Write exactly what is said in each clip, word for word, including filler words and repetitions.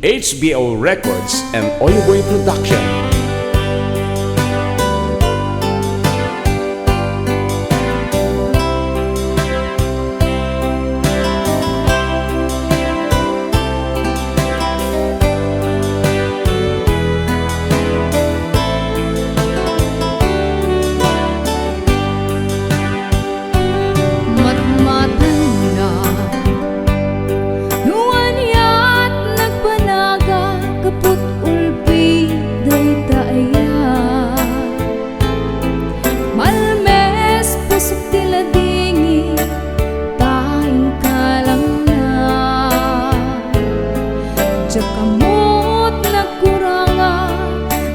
H B O Records and Oyoboy Production. Matmatanna no aniat nagbanaga, kaput ulpi dayta aya. Malmes pusok ti ladingit, ta inka langna. Diak amot nagkuranga,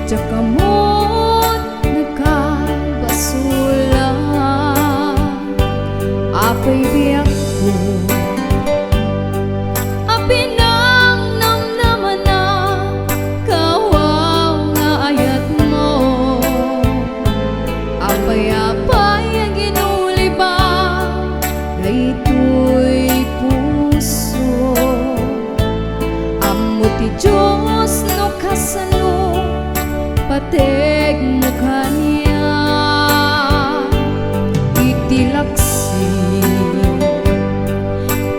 diak amot nagkabasula. Apay biagko, apay nangnamnamana, kawaw nga ayatmo. Apay, apay a ginulibam daytoy puso. Ammo ti Dios no kasano pategmo kaniak. Iti laksi,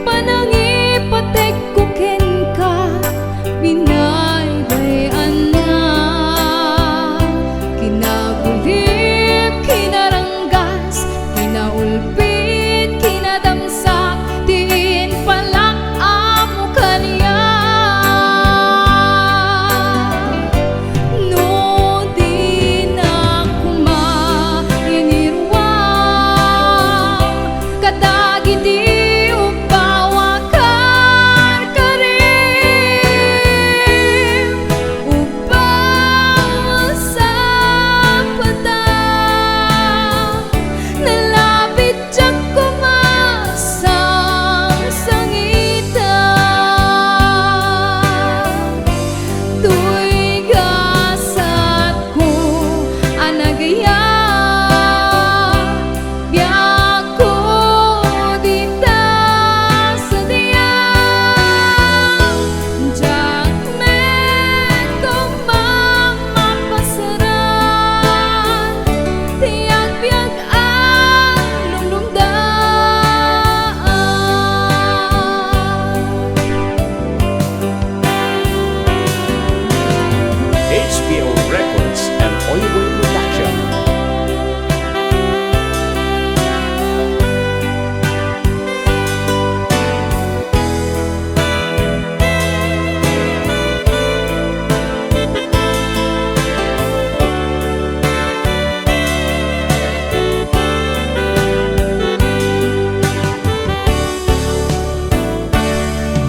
panangipategko kenka, binaybay-anna. Kinagulip, kinaranggas, kinaulpit, kinadamsak, ti impalak ammo kaniak. No dinak koma iniruam kadagiti ubbaw a karkarim, ubbaw a sapata, nalabit diak koma sangsangita. Toy gasatko a nagyayat, biagko dita sadiak. Diak met koma mapasaran ti agbiag a lumlumdaan. H B O Records and Oyoboy Production.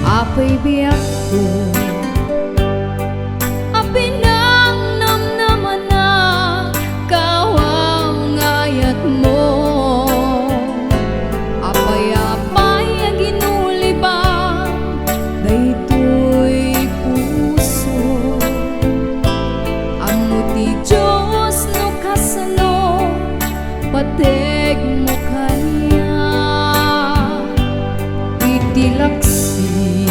Apay biagko, apay nangnamnamana, kawaw nga ayatmo. Apay, apay a ginulibam daytoy puso. Ammo ti Dios no kasano pategmo kaniak. Iti laksi,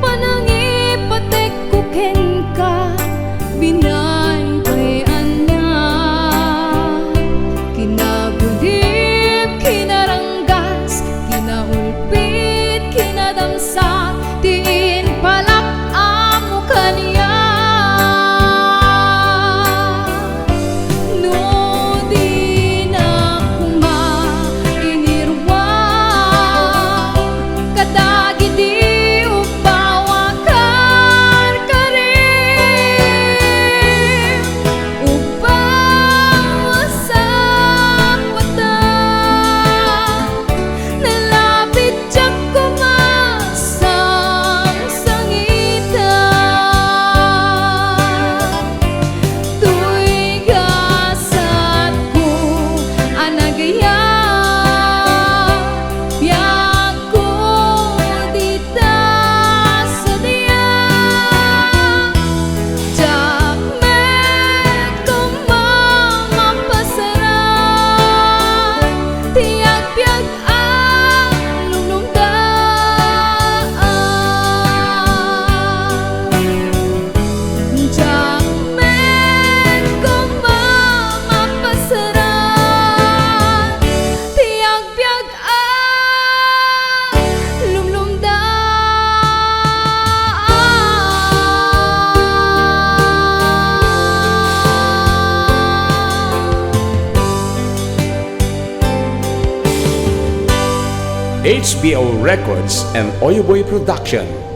panangipategko kenka, binaybay-anna. Kinagulip, kinaranggas, kinaulpit, kinadamsak, ti impalak ammo kaniak. No di H B O Records and Oyoboy Production.